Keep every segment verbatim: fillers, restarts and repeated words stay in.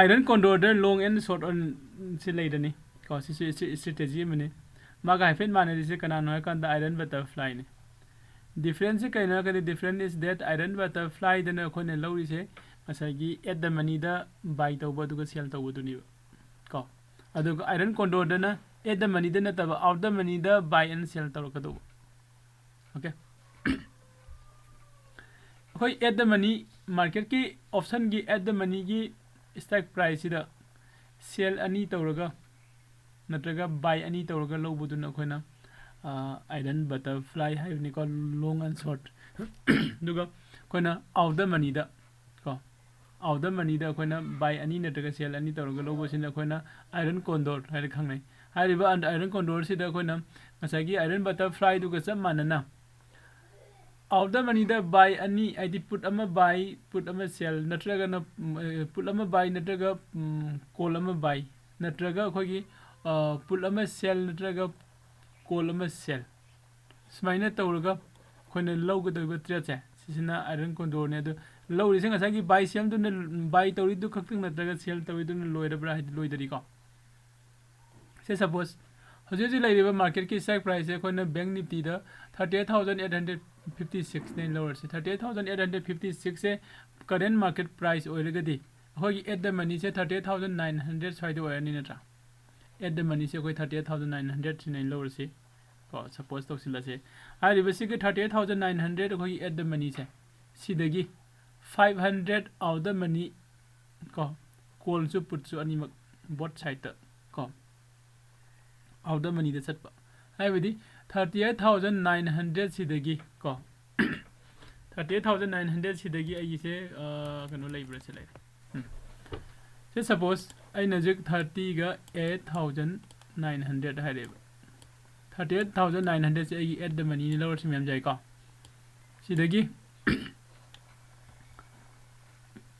Iron Condor the long and short on ꯁꯤ ꯂꯩꯔꯅꯤ ꯀꯣ꯫ ꯁꯤꯁꯨ strategy ꯑꯃꯅꯤ꯫ ꯃꯥꯒ ꯍꯥꯏꯐꯦꯠ ꯃꯥꯟꯅꯔꯤꯁꯦ ꯀꯅꯥꯅꯣ ꯍꯥꯏꯀꯥꯟꯗ Iron Butterfly ꯅꯤ꯫ Difference ꯁꯦ ꯀꯩꯅꯣ ꯍꯥꯏꯔꯒꯗꯤ, difference is that Iron Butterfly ꯗꯅ ꯑꯩꯈꯣꯏꯅ ꯂꯧꯔꯤꯁꯦ ꯉꯁꯥꯏꯒꯤ at the money the buy ꯇꯧꯕ ꯑꯗꯨꯒ sell ꯇꯧꯕꯗꯨꯅꯦꯕ ꯀꯣ꯫ ꯑꯗꯨꯒ Iron Condor ꯗꯅ at the money ꯗ ꯅꯠꯇꯕ out the money the buy and sell ꯇꯧꯔꯛꯀꯗꯧꯕ꯫ OK꯫ ꯑꯩꯈꯣꯏ at the money, market ꯀꯤ option ꯒꯤ at the money ꯒꯤ strike price ꯁꯤꯗ sell ꯑꯅꯤ ꯇꯧꯔꯒ ꯅꯠꯇ꯭ꯔꯒ buy ꯑꯅꯤ ꯇꯧꯔꯒ ꯂꯧꯕꯗꯨꯅ ꯑꯩꯈꯣꯏꯅ Iron Butterfly ꯍꯥꯏꯕꯅꯤꯀꯣ, long and short꯫ ꯑꯗꯨꯒ ꯑꯩꯈꯣꯏꯅ out the money ꯗ ꯀꯣ, out the money ꯗ ꯑꯩꯈꯣꯏꯅ buy ꯑꯅꯤ ꯅꯠꯇ꯭ꯔꯒ sell ꯑꯅꯤ ꯇꯧꯔꯒ ꯂꯧꯕꯁꯤꯅ ꯑꯩꯈꯣꯏꯅ Iron Condor ꯍꯥꯏꯅ ꯈꯪꯅꯩ꯫ ꯍꯥꯏꯔꯤꯕ Iron Condor ꯁꯤꯗ ꯑꯩꯈꯣꯏꯅ ꯉꯁꯥꯏꯒꯤ Iron Butterfly ꯗꯨꯒ ꯆꯞ ꯃꯥꯟꯅꯅ out the money the buy ꯑꯅꯤ, ꯍꯥꯏꯗꯤ put ꯑꯃ buy, put ꯑꯃ sell, ꯅꯠꯇ꯭ꯔꯒꯅ put ꯑꯃ buy ꯅꯠꯇ꯭ꯔꯒ call ꯑꯃ buy, ꯅꯠꯇ꯭ꯔꯒ ꯑꯩꯈꯣꯏꯒꯤ put ꯑꯃ sell ꯅꯠꯇ꯭ꯔꯒ call ꯑꯃ sell, ꯁꯨꯃꯥꯏꯅ ꯇꯧꯔꯒ ꯑꯩꯈꯣꯏꯅ ꯂꯧꯒꯗꯧꯔꯤꯕ trade ꯁꯦ, ꯁꯤꯁꯤꯅ Iron Condor ꯅꯤ꯫ ꯑꯗꯨ ꯂꯧꯔꯤꯁꯦ ꯉꯁꯥꯏꯒꯤ buy sell ꯗꯨꯅ, buy ꯇꯧꯔꯤꯗꯨ ꯈꯛꯇꯪ ꯅꯠꯇ꯭ꯔꯒ sell ꯇꯧꯔꯤꯗꯨꯅ ꯂꯣꯏꯔꯕ꯭ꯔꯥ ꯍꯥꯏꯗꯤ ꯂꯣꯏꯗꯔꯤꯀꯣ꯫ Say suppose ꯍꯧꯖꯤꯛ ꯍꯧꯖꯤꯛ ꯂꯩꯔꯤꯕ market ꯀꯤ strike price ꯁꯦ ꯑꯩꯈꯣꯏꯅ Bank Nifty ꯗ thirty eight thousand eight hundred fifty six ꯅꯦ ꯂꯧꯔꯁꯤ꯫ Thirty eight thousand eight hundred fifty six ꯁꯦ current market price ꯑꯣꯏꯔꯒꯗꯤ ꯑꯩꯈꯣꯏꯒꯤ at the money say thirty eight thousand nine hundred ꯁ꯭ꯋꯥꯏꯗ ꯑꯣꯏꯔꯅꯤ ꯅꯠꯇ꯭ꯔꯥ? At the money ꯁꯦ ꯑꯩꯈꯣꯏ thirty eight thousand nine hundred ꯁꯤꯅ ꯂꯧꯔꯁꯤ ꯀꯣ, suppose ꯇꯧꯁꯤꯜꯂꯁꯦ꯫ ꯍꯥꯏꯔꯤꯕꯁꯤꯒꯤ thirty eight thousand nine hundred ꯑꯩꯈꯣꯏꯒꯤ at the money ꯁꯦ, ꯁꯤꯗꯒꯤ five hundred out the money ꯀꯣ, call ꯁꯨ put ꯁꯨ ꯑꯅꯤꯃꯛ both side ꯇ ꯀꯣ, out the money ꯗ ꯆꯠꯄ꯫ ꯍꯥꯏꯕꯗꯤ thirty eight thousand nine hundred ꯁꯤꯗꯒꯤ ꯀꯣ, thirty eight thousand nine hundred ꯁꯤꯗꯒꯤ ꯑꯩꯒꯤꯁꯦ ꯀꯩꯅꯣ ꯂꯩꯕ꯭ꯔꯥ? ꯁꯤ ꯂꯩꯔꯦ꯫ ꯎꯝ꯫ Say suppose ꯑꯩꯅ ꯍꯧꯖꯤꯛ thirty ꯒ eight thousand nine hundred ꯍꯥꯏꯔꯦꯕ꯫ Thirty eight thousand nine hundred ꯁꯦ ꯑꯩꯒꯤ at the money ꯅꯤ ꯂꯧꯔꯁꯤ ꯃꯌꯥꯝ ꯌꯥꯏꯀꯣ꯫ ꯁꯤꯗꯒꯤ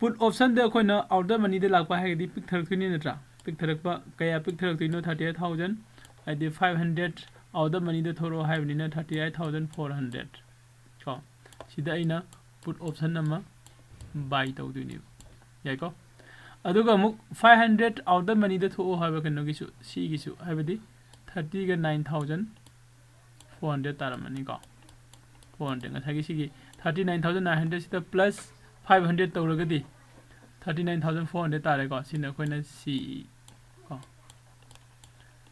put option ꯗ ꯑꯩꯈꯣꯏꯅ out the money ꯗ ꯂꯥꯛꯄ ꯍꯥꯏꯔꯒꯗꯤ ꯄꯤꯛꯊꯔꯛꯇꯣꯏꯅꯤ ꯅꯠꯇ꯭ꯔꯥ? ꯄꯤꯛꯊꯔꯛꯄ, ꯀꯌꯥ ꯄꯤꯛꯊꯔꯛꯇꯣꯏꯅꯣ? Thirty eight thousand, ꯍꯥꯏꯗꯤ five hundred out the money ꯗ ꯊꯣꯔꯛꯑꯣ ꯍꯥꯏꯕꯅꯤꯅ thirty eight thousand four hundred ꯀꯣ꯫ ꯁꯤꯗ ꯑꯩꯅ put option ꯑꯃ buy ꯇꯧꯗꯣꯏꯅꯦꯕ꯫ ꯌꯥꯏꯀꯣ? ꯑꯗꯨꯒ ꯑꯃꯨꯛ five hundred out of money ꯗ ꯊꯣꯛꯑꯣ ꯍꯥꯏꯕ ꯀꯩꯅꯣꯒꯤꯁꯨ, ꯁꯤꯒꯤꯁꯨ, ꯍꯥꯏꯕꯗꯤ thirty ꯒ nine thousand four hundred ꯇꯥꯔꯝꯃꯅꯤꯀꯣ꯫ Four hundred, ꯉꯁꯥꯏꯒꯤ ꯁꯤꯒꯤ thirty nine thousand nine hundred ꯁꯤꯗ plus five hundred ꯇꯧꯔꯒꯗꯤ thirty nine thousand four hundred ꯇꯥꯔꯦꯀꯣ꯫ ꯁꯤꯅ ꯑꯩꯈꯣꯏꯅ ꯁꯤ ꯀꯣ,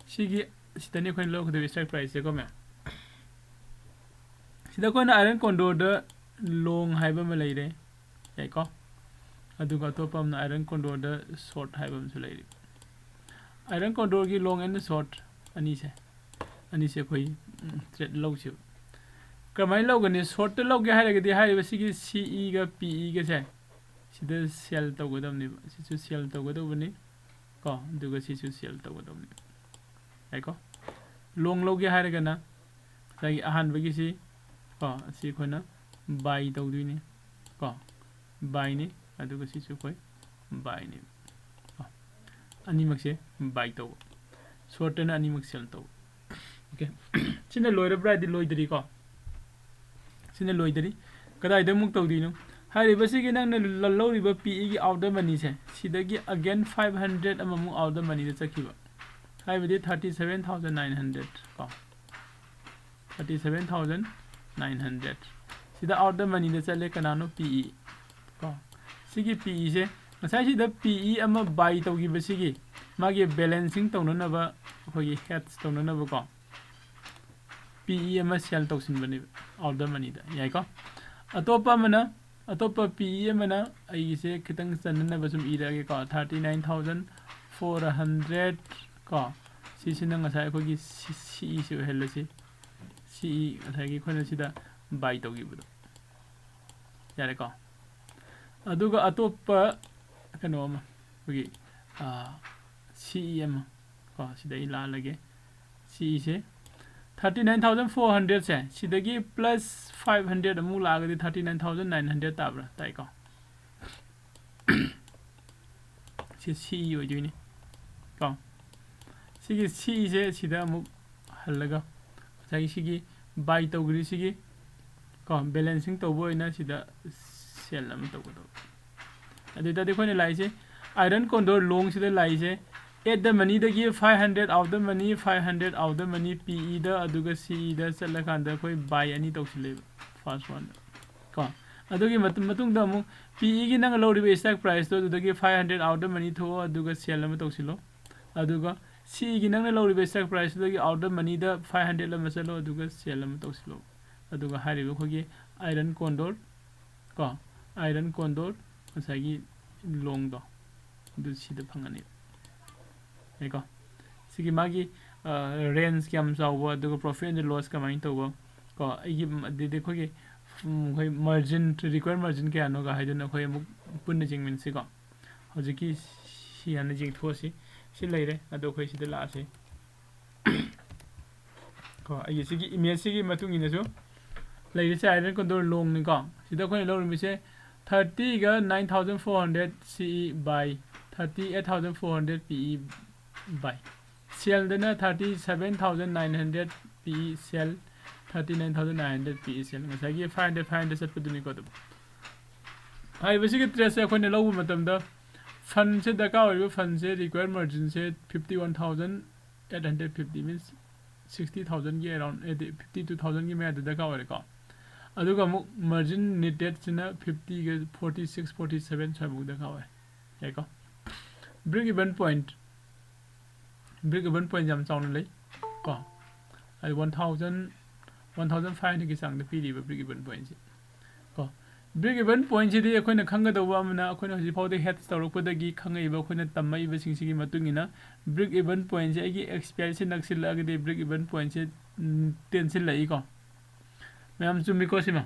ꯁꯤꯒꯤ, ꯁꯤꯗꯅꯤ ꯑꯩꯈꯣꯏꯅ ꯂꯧꯒꯗꯕ strike price ꯁꯦꯀꯣ ꯃꯌꯥꯝ꯫ ꯁꯤꯗ ꯑꯩꯈꯣꯏꯅ iron condor ꯗ long ꯍꯥꯏꯕ ꯑꯃ ꯂꯩꯔꯦ, ꯌꯥꯏꯀꯣ꯫ ꯑꯗꯨꯒ ꯑꯇꯣꯞꯄ ꯑꯃꯅ iron condor ꯗ short ꯍꯥꯏꯕ ꯑꯃꯁꯨ ꯂꯩꯔꯤ꯫ Iron condor ꯒꯤ long and short ꯑꯅꯤꯁꯦ, ꯑꯅꯤꯁꯦ ꯑꯩꯈꯣꯏ, ꯎꯝ, trade ꯂꯧꯁꯦꯕ꯫ ꯀꯃꯥꯏꯅ ꯂꯧꯒꯅꯤ? Short ꯇ ꯂꯧꯒꯦ ꯍꯥꯏꯔꯒꯗꯤ ꯍꯥꯏꯔꯤꯕ ꯁꯤꯒꯤ C E ꯒ P E ꯒꯁꯦ ꯁꯤꯗ sell ꯇꯧꯒꯗꯕꯅꯦꯕ꯫ ꯁꯤꯁꯨ sell ꯇꯧꯒꯗꯧꯕꯅꯤ ꯀꯣ, ꯑꯗꯨꯒ ꯁꯤꯁꯨ sell ꯇꯧꯒꯗꯧꯕꯅꯤ, ꯌꯥꯏꯀꯣ꯫ Long ꯂꯧꯒꯦ ꯍꯥꯏꯔꯒꯅ ꯉꯁꯥꯏꯒꯤ ꯑꯍꯥꯟꯕꯒꯤꯁꯤ ꯀꯣ, ꯑꯁꯤ ꯑꯩꯈꯣꯏꯅ buy ꯇꯧꯗꯣꯏꯅꯤ ꯀꯣ, buy ꯅꯤ꯫ ꯑꯗꯨꯒ ꯁꯤꯁꯨ ꯑꯩꯈꯣꯏ buy ꯅꯤ ꯀꯣ꯫ ꯑꯅꯤꯃꯛꯁꯦ buy ꯇꯧꯕ, short ꯇꯅ ꯑꯅꯤꯃꯛ sell ꯇꯧꯕ꯫ Okay, ꯁꯤꯅ ꯂꯣꯏꯔꯕ꯭ꯔꯥ ꯍꯥꯏꯗꯤ ꯂꯣꯏꯗ꯭ꯔꯤꯀꯣ꯫ ꯁꯤꯅ ꯂꯣꯏꯗ꯭ꯔꯤ꯫ ꯀꯗꯥꯏꯗ ꯑꯃꯨꯛ ꯇꯧꯗꯣꯏꯅꯣ? ꯍꯥꯏꯔꯤꯕꯁꯤꯒꯤ ꯅꯪꯅ ꯂ-, ꯂꯧꯔꯤꯕ P E ꯒꯤ out of money ꯁꯦ, ꯁꯤꯗꯒꯤ again five hundred ꯑꯃꯃꯨꯛ out of money ꯗ ꯆꯠꯈꯤꯕ꯫ ꯍꯥꯏꯕꯗꯤ thirty seven thousand nine hundred ꯀꯣ꯫ Thirty seven thousand nine hundred꯫ ꯁꯤꯗ out of money ꯗ ꯆꯠꯂꯦ, ꯀꯅꯥꯅꯣ? P E ꯀꯣ꯫ ꯁꯤꯒꯤ P E ꯁꯦ, ꯉꯁꯥꯏ ꯁꯤꯗ P E ꯑꯃ buy ꯇꯧꯈꯤꯕꯁꯤꯒꯤ ꯃꯥꯒꯤ balancing ꯇꯧꯅꯅꯕ, ꯑꯩꯈꯣꯏꯒꯤ hedge ꯇꯧꯅꯅꯕꯀꯣ, P E ꯑꯃ sell ꯇꯧꯁꯤꯟꯕꯅꯦꯕ out of money ꯗ, ꯌꯥꯏꯀꯣ? ꯑꯇꯣꯞꯄ ꯑꯃꯅ, ꯑꯇꯣꯞꯄ P E ꯑꯃꯅ, ꯑꯩꯒꯤꯁꯦ ꯈꯤꯇꯪ ꯆꯟꯅꯅꯕ ꯁꯨꯝ ꯏꯔꯛꯑꯒꯦꯀꯣ, thirty nine thousand four hundred ꯀꯣ, ꯁꯤꯁꯤꯅ ꯉꯁꯥꯏ ꯑꯩꯈꯣꯏꯒꯤ C-, C E ꯁꯤ ꯑꯣꯏꯍꯜꯂꯁꯤ꯫ C E ꯉꯁꯥꯏꯒꯤ ꯑꯩꯈꯣꯏꯅ ꯁꯤꯗ buy ꯇꯧꯈꯤꯕꯗꯣ, ꯌꯥꯔꯦꯀꯣ? ꯑꯗꯨꯒ ꯑꯇꯣꯞꯄ ꯀꯩꯅꯣ ꯑꯃ, ꯑꯩꯈꯣꯏꯒꯤ, ꯑꯥ, C E ꯑꯃ ꯀꯣ, ꯁꯤꯗ ꯑꯩ ꯂꯥꯜꯂꯒꯦ꯫ C E ꯁꯦ thirty nine thousand four hundred ꯁꯦ, ꯁꯤꯗꯒꯤ plus five hundred ꯑꯃꯨꯛ ꯂꯥꯛꯑꯒꯗꯤ thirty nine thousand nine hundred ꯇꯥꯕ꯭ꯔꯥ? ꯇꯥꯏꯀꯣ? ꯁꯤ C E ꯑꯣꯏꯗꯣꯏꯅꯤ ꯀꯣ꯫ ꯁꯤꯒꯤ C E ꯁꯦ ꯁꯤꯗ ꯑꯃꯨꯛ ꯍꯜꯂꯒ ꯉꯁꯥꯏꯒꯤ ꯁꯤꯒꯤ buy ꯇꯧꯈ꯭ꯔꯤꯁꯤꯒꯤ ꯀꯣ, balancing ꯇꯧꯕ ꯑꯣꯏꯅ ꯁꯤꯗ sell ꯑꯃ ꯇꯧꯒꯗꯧꯕ꯫ ꯑꯗꯨ ꯑꯣꯏ ꯇꯥꯔꯗꯤ ꯑꯩꯈꯣꯏꯅ ꯂꯥꯛꯏꯁꯦ Iron Condor long ꯁꯤꯗ ꯂꯥꯛꯏꯁꯦ, at the money ꯗꯒꯤ five hundred, out the money five hundred, out the money P E ꯗ, ꯑꯗꯨꯒ C E ꯗ ꯆꯠꯂꯀꯥꯟꯗ ꯑꯩꯈꯣꯏ buy ꯑꯅꯤ ꯇꯧꯁꯤꯜꯂꯦꯕ, first one ꯗ ꯀꯣ꯫ ꯑꯗꯨꯒꯤ ꯃꯇꯨꯡ, ꯃꯇꯨꯡꯗ ꯑꯃꯨꯛ P E ꯒꯤ ꯅꯪꯅ ꯂꯧꯔꯤꯕ stock price ꯇꯣ ꯑꯗꯨꯗꯒꯤ five hundred out the money ꯊꯣꯛꯑꯣ, ꯑꯗꯨꯒ sell ꯑꯃ ꯇꯧꯁꯤꯜꯂꯣ꯫ ꯑꯗꯨꯒ C E ꯒꯤ ꯅꯪꯅ ꯂꯧꯔꯤꯕ stock price ꯇꯨꯗꯒꯤ out the money the five hundred ꯑꯃ ꯆꯠꯂꯣ, ꯑꯗꯨꯒ sell ꯑꯃ ꯇꯧꯁꯤꯜꯂꯣ꯫ ꯑꯗꯨꯒ ꯍꯥꯏꯔꯤꯕ ꯑꯩꯈꯣꯏꯒꯤ Iron Condor ꯀꯣ, Iron Condor ꯉꯁꯥꯏꯒꯤ long ꯗꯣ, ꯑꯗꯨ ꯁꯤꯗ ꯐꯪꯉꯅꯤ꯫ ꯌꯥꯏꯀꯣ? ꯁꯤꯒꯤ ꯃꯥꯒꯤ, ꯑ, range ꯀꯌꯥꯝ ꯆꯥꯎꯕ, ꯑꯗꯨꯒ profit and loss ꯀꯃꯥꯏꯅ ꯇꯧꯕ ꯀꯣ, ꯑꯩꯒꯤ, ꯎꯝ, ꯑꯗꯩꯗꯤ ꯑꯩꯈꯣꯏꯒꯤ, ꯎꯝ, ꯑꯩꯈꯣꯏ margin, required margin ꯀꯌꯥꯅꯣꯒ ꯍꯥꯏꯗꯨꯅ ꯑꯩꯈꯣꯏ ꯑꯃꯨꯛ ꯄꯨꯟꯅ ꯌꯦꯡꯃꯤꯟꯅꯁꯤꯀꯣ꯫ ꯍꯧꯖꯤꯛꯀꯤ ꯁꯤ ꯍꯥꯟꯅ ꯌꯦꯡꯊꯣꯛꯑꯁꯤ꯫ ꯁꯤ ꯂꯩꯔꯦ, ꯑꯗꯣ ꯑꯩꯈꯣꯏ ꯁꯤꯗ ꯂꯥꯛꯑꯁꯤ꯫ ꯀꯣ, ꯑꯩꯒꯤ ꯁꯤꯒꯤ image ꯁꯤꯒꯤ ꯃꯇꯨꯡ ꯏꯟꯅꯁꯨ ꯂꯩꯔꯤꯁꯦ Iron Condor long ꯅꯤꯀꯣ꯫ ꯁꯤꯗ ꯑꯩꯈꯣꯏꯅ ꯂꯧꯔꯝꯃꯤꯁꯦ thirty ꯒ nine thousand four hundred C E buy, thirty eight thousand four hundred P E buy꯫ Sell ꯗꯅ thirty seven thousand nine hundred P E sell, thirty nine thousand nine hundred P E sell꯫ ꯉꯁꯥꯏꯒꯤ five hundred, five hundred ꯆꯠꯄꯗꯨꯅꯤꯀꯣ꯫ ꯑꯗꯨꯝ ꯍꯥꯏꯔꯤꯕꯁꯤꯒꯤ trade ꯁꯦ ꯑꯩꯈꯣꯏꯅ ꯂꯧꯕ ꯃꯇꯝꯗ fund ꯁꯦ, ꯗꯔꯀꯥꯔ ꯑꯣꯏꯔꯤꯕ fund ꯁꯦ, required margin ꯁꯦ fifty one thousand eight hundred fifty, means sixty thousand ꯒꯤ around, ꯍꯥꯏꯗꯤ fifty two thousand ꯒꯤ ꯃꯌꯥꯗ ꯗꯔꯀꯥꯔ ꯑꯣꯏꯔꯦꯀꯣ꯫ ꯑꯗꯨꯒ ꯑꯃꯨꯛ margin needed ꯁꯤꯅ fifty ꯒ forty six, forty seven ꯁ꯭ꯋꯥꯏꯃꯨꯛ ꯗꯔꯀꯥꯔ ꯑꯣꯏꯔꯦ꯫ ꯌꯥꯏꯀꯣ? Break even point, break even point ꯌꯥꯝ ꯆꯥꯎꯅ ꯂꯩ ꯀꯣ꯫ ꯍꯥꯏꯗꯤ one thousand, one thousand five hundred ꯀꯤ ꯆꯥꯡꯗ ꯄꯤꯔꯤꯕ break even point ꯁꯦ ꯀꯣ꯫ Break even point ꯁꯤꯗꯤ ꯑꯩꯈꯣꯏꯅ ꯈꯪꯒꯗꯧꯕ ꯑꯃꯅ, ꯑꯩꯈꯣꯏꯅ ꯍꯧꯖꯤꯛ ꯐꯥꯎꯗ hedge ꯇꯧꯔꯛꯄꯗꯒꯤ ꯈꯪꯉꯛꯏꯕ, ꯑꯩꯈꯣꯏꯅ ꯇꯝꯃꯛꯏꯕꯁꯤꯡꯁꯤꯒꯤ ꯃꯇꯨꯡ ꯏꯟꯅ, break even point ꯁꯦ ꯑꯩꯒꯤ expiry ꯁꯦ ꯅꯛꯁꯤꯜꯂꯛꯑꯒꯗꯤ break even point ꯁꯦ, ꯎꯝ, ꯇꯦꯟꯁꯤꯜꯂꯛꯏꯀꯣ꯫ ꯃꯌꯥꯝ ꯆꯨꯝꯃꯤꯀꯣ ꯁꯤꯃ?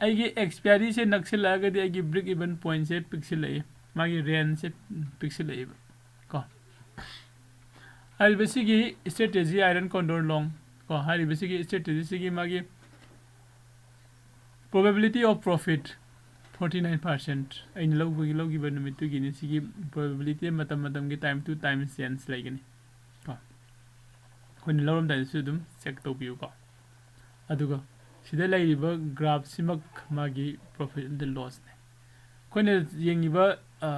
ꯑꯩꯒꯤ expiry ꯁꯦ ꯅꯛꯁꯤꯜꯂꯛꯑꯒꯗꯤ ꯑꯩꯒꯤ break even point ꯁꯦ ꯄꯤꯛꯁꯤꯜꯂꯛꯏ, ꯃꯥꯒꯤ range ꯁꯦ ꯄꯤꯛꯁꯤꯜꯂꯛꯏꯕ ꯀꯣ꯫ ꯍꯥꯏꯔꯤꯕꯁꯤꯒꯤ strategy, Iron Condor long ꯀꯣ, ꯍꯥꯏꯔꯤꯕꯁꯤꯒꯤ strategy ꯁꯤꯒꯤ ꯃꯥꯒꯤ probability of profit forty nine percent, ꯑꯩꯅ ꯂꯧꯕꯒꯤ, ꯂꯧꯈꯤꯕ ꯅꯨꯃꯤꯠꯇꯨꯒꯤꯅꯤ꯫ ꯁꯤꯒꯤ probability ꯃꯇꯝ ꯃꯇꯝꯒꯤ, time to time change ꯂꯩꯒꯅꯤ ꯀꯣ꯫ ꯑꯩꯈꯣꯏꯅ ꯂꯧꯔꯝꯗꯥꯏꯗꯁꯨ ꯑꯗꯨꯝ check ꯇꯧꯕꯤꯌꯨꯀꯣ꯫ ꯑꯗꯨꯒ ꯁꯤꯗ ꯂꯩꯔꯤꯕ graph ꯁꯤꯃꯛ ꯃꯥꯒꯤ profit and loss ꯅꯤ꯫ ꯑꯩꯈꯣꯏꯅ ꯌꯦꯡꯉꯤꯕ, ꯑ,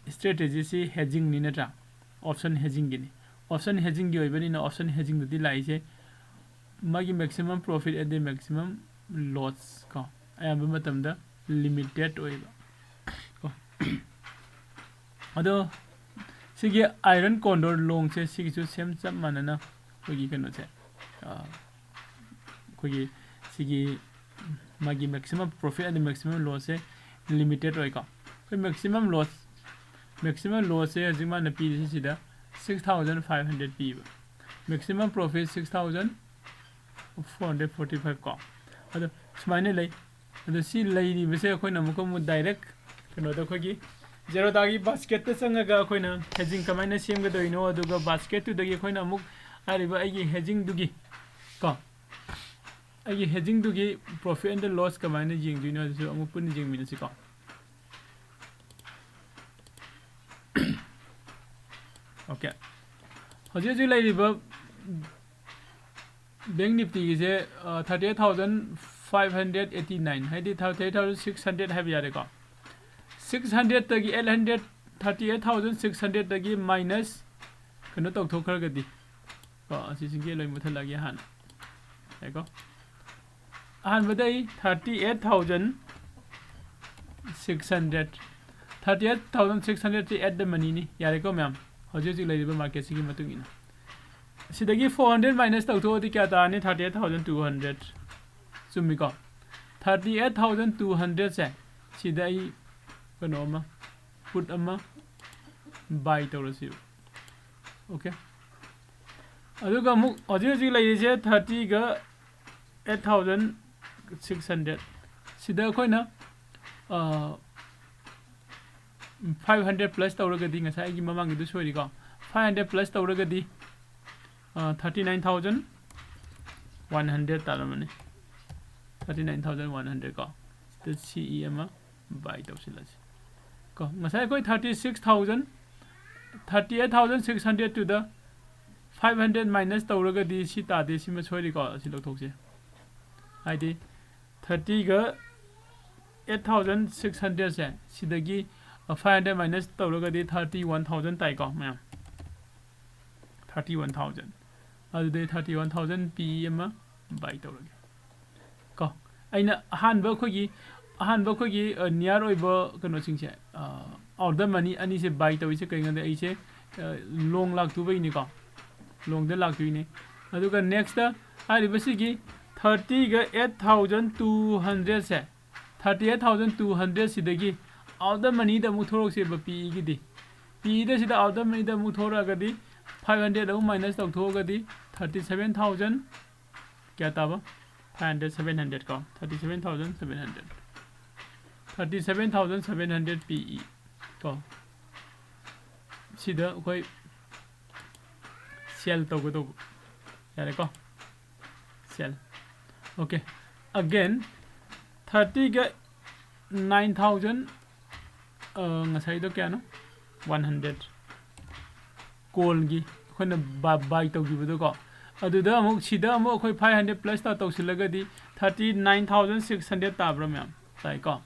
ꯁꯤ hedgingꯅꯤ ꯅꯠꯇ꯭ꯔꯥ? Option hedgingꯒꯤꯅꯤ꯫ Option hedgingꯒꯤ ꯑꯣꯏꯕꯅꯤꯅ option hedgingꯗꯗꯤ ꯂꯥꯛꯏꯁꯦ ꯃꯥꯒꯤ maximum profit and the maximum loss ꯀꯣ, ꯑꯌꯥꯝꯕ ꯃꯇꯝꯗ limited ꯑꯣꯏꯕ ꯀꯣ꯫ ꯑꯗꯣ ꯁꯤꯒꯤ iron condor longꯁꯦ ꯁꯤꯒꯤꯁꯨ same ꯆꯞ ꯃꯥꯟꯅꯅ ꯑꯩꯈꯣꯏꯒꯤ ꯀꯩꯅꯣꯁꯦ, ꯑ, ꯑꯩꯈꯣꯏꯒꯤ ꯁꯤꯒꯤ ꯃꯥꯒꯤ maximum profit and maximum lossꯁꯦ limited ꯑꯣꯏꯀꯣ꯫ ꯑꯩꯈꯣꯏ maximum loss, maximum lossꯁꯦ ꯍꯧꯖꯤꯛ ꯃꯥꯅ ꯄꯤꯔꯤꯁꯤ ꯁꯤꯗ six thousand five hundred ꯄꯤꯕ, maximum profit six thousand four hundred forty five ꯀꯣ꯫ ꯑꯗꯣ ꯁꯨꯃꯥꯏꯅ ꯂꯩ꯫ ꯑꯗꯣ ꯁꯤ ꯂꯩꯔꯤꯕꯁꯦ ꯑꯩꯈꯣꯏꯅ ꯑꯃꯨꯛꯀ ꯑꯃꯨꯛ direct ꯀꯩꯅꯣꯗ ꯑꯩꯈꯣꯏꯒꯤ Zerodhaꯒꯤ basketꯇ ꯆꯪꯉꯒ ꯑꯩꯈꯣꯏꯅ hedging ꯀꯃꯥꯏꯅ ꯁꯦꯝꯒꯗꯣꯏꯅꯣ, ꯑꯗꯨꯒ basketꯇꯨꯗꯒꯤ ꯑꯩꯈꯣꯏꯅ ꯑꯃꯨꯛ ꯍꯥꯏꯔꯤꯕ ꯑꯩꯒꯤ hedgingꯗꯨꯒꯤ ꯀꯣ, ꯑꯩꯒꯤ hedgingꯗꯨꯒꯤ profit and loss ꯀꯃꯥꯏꯅ ꯌꯦꯡꯗꯣꯏꯅꯣ ꯑꯗꯨꯁꯨ ꯑꯃꯨꯛ ꯄꯨꯟꯅ ꯌꯦꯡꯃꯤꯟꯅꯁꯤꯀꯣ꯫ Okay, ꯍꯧꯖꯤꯛ ꯍꯧꯖꯤꯛ ꯂꯩꯔꯤꯕ Bank Niftyꯒꯤꯁꯦ, ꯑ, thirty eight thousand five hundred eighty nine, ꯍꯥꯏꯗꯤ thirty eight thousand six hundred ꯍꯥꯏꯕ ꯌꯥꯔꯦꯀꯣ꯫ Six hundredꯇꯒꯤ eight hundred, thirty eight thousand six hundredꯇꯒꯤ minus ꯀꯩꯅꯣ ꯇꯧꯊꯣꯛꯈ꯭ꯔꯒꯗꯤ, ꯀꯣ, ꯑꯁꯤꯁꯤꯡꯁꯦ ꯂꯣꯏ ꯃꯨꯊꯠꯂꯒꯦ ꯍꯥꯟꯅ꯫ ꯌꯥꯏꯀꯣ? ꯑꯍꯥꯟꯕꯗ ꯑꯩ thirty eight thousand six hundred, thirty eight thousand six hundredꯁꯤ at the moneyꯅꯤ꯫ ꯌꯥꯔꯦꯀꯣ ꯃꯌꯥꯝ? ꯍꯧꯖꯤꯛ ꯍꯧꯖꯤꯛ ꯂꯩꯔꯤꯕ marketꯁꯤꯒꯤ ꯃꯇꯨꯡ ꯏꯟꯅ꯫ ꯁꯤꯗꯒꯤ four hundred minus ꯇꯧꯊꯣꯛꯑꯗꯤ ꯀꯌꯥ ꯇꯥꯔꯅꯤ? Thirty eight thousand two hundred꯫ ꯆꯨꯝꯃꯤꯀꯣ? Thirty eight thousand two hundredꯁꯦ ꯁꯤꯗ ꯑꯩ ꯀꯩꯅꯣ ꯑꯃ, put ꯑꯃ buy ꯇꯧꯔꯁꯤꯕ꯫ Okay꯫ ꯑꯗꯨꯒ ꯑꯃꯨꯛ ꯍꯧꯖꯤꯛ ꯍꯧꯖꯤꯛ ꯂꯩꯔꯤꯁꯦ thirtyꯒ eight thousand six hundred꯫ ꯁꯤꯗ ꯑꯩꯈꯣꯏꯅ, ꯑ, five hundred plus ꯇꯧꯔꯒꯗꯤ, ꯉꯁꯥꯏ ꯑꯩꯒꯤ ꯃꯃꯥꯡꯒꯤꯗꯨ ꯁꯣꯏꯔꯤꯀꯣ, five hundred plus ꯇꯧꯔꯒꯗꯤ, ꯑ, thirty nine thousand one hundred ꯇꯥꯔꯝꯃꯅꯤ꯫ Thirty nine thousand one hundred ꯀꯣ꯫ ꯁꯤꯗ C E ꯑꯃ buy ꯇꯧꯁꯤꯜꯂꯁꯤ ꯀꯣ꯫ ꯉꯁꯥꯏ ꯑꯩꯈꯣꯏ thirty six thousand, thirty eight thousand six hundredꯇꯨꯗ five hundred minus ꯇꯧꯔꯒꯗꯤ ꯁꯤ ꯇꯥꯗꯦ, ꯁꯤꯃ ꯁꯣꯏꯔꯤꯀꯣ, ꯑꯁꯤ ꯂꯧꯊꯣꯛꯁꯦ꯫ ꯍꯥꯏꯗꯤ thirtyꯒ eight thousand six hundredꯁꯦ ꯁꯤꯗꯒꯤ, five hundred minus ꯇꯧꯔꯒꯗꯤ thirty one thousand ꯇꯥꯏꯀꯣ ꯃꯌꯥꯝ, thirty one thousand꯫ ꯑꯗꯨꯗꯤ thirty one thousand ꯄꯤ ꯑꯃ buy ꯇꯧꯔꯒꯦ ꯀꯣ꯫ ꯑꯩꯅ ꯑꯍꯥꯟꯕ ꯑꯩꯈꯣꯏꯒꯤ ꯑꯍꯥꯟꯕ ꯑꯩꯈꯣꯏꯒꯤ near ꯑꯣꯏꯕ ꯀꯩꯅꯣꯁꯤꯡꯁꯦ, order money ꯑꯅꯤꯁꯦ buy ꯇꯧꯔꯤꯁꯦ ꯀꯩꯒꯤꯅꯣꯗ ꯑꯩꯁꯦ long ꯂꯥꯛꯇꯨꯕꯩꯅꯤꯀꯣ, longꯗ ꯂꯥꯛꯇꯣꯏꯅꯤ꯫ ꯑꯗꯨꯒ next ꯍꯥꯏꯔꯤꯕꯁꯤꯒꯤ thirtyꯒ eight thousand two hundredꯁꯦ, thirty eight thousand two hundred ꯁꯤꯗꯒꯤ order moneyꯗ ꯑꯃꯨꯛ ꯊꯣꯛꯂꯛꯁꯦꯕ ꯄꯤꯒꯤꯗꯤ꯫ ꯄꯤꯗ ꯁꯤꯗ order moneyꯗ ꯑꯃꯨꯛ ꯊꯣꯛꯂꯛꯑꯒꯗꯤ five hundred ꯑꯃꯨꯛ minus ꯇꯧꯊꯣꯛꯑꯒꯗꯤ thirty seven thousand ꯀꯌꯥ ꯇꯥꯕ? Five hundred, seven hundred ꯀꯣ, thirty seven thousand seven hundred, thirty seven thousand seven hundred ꯄꯤ E ꯀꯣ꯫ ꯁꯤꯗ ꯑꯩꯈꯣꯏ sell ꯇꯧꯒꯗꯧꯕ ꯌꯥꯔꯦꯀꯣ꯫ Sell꯫ Okay, again thirtyꯒ nine thousand, ꯉꯁꯥꯏꯗꯣ ꯀꯌꯥꯅꯣ? One hundred꯫ Callꯒꯤ ꯑꯩꯈꯣꯏꯅ buy ꯇꯧꯈꯤꯕꯗꯣꯀꯣ꯫ ꯑꯗꯨꯗ ꯑꯃꯨꯛ ꯁꯤꯗ ꯑꯃꯨꯛ ꯑꯩꯈꯣꯏ five hundred plus ꯇꯧꯁꯤꯜꯂꯒꯗꯤ thirty nine thousand six hundred ꯇꯥꯕ꯭ꯔꯥ ꯃꯌꯥꯝ? ꯇꯥꯏꯀꯣ꯫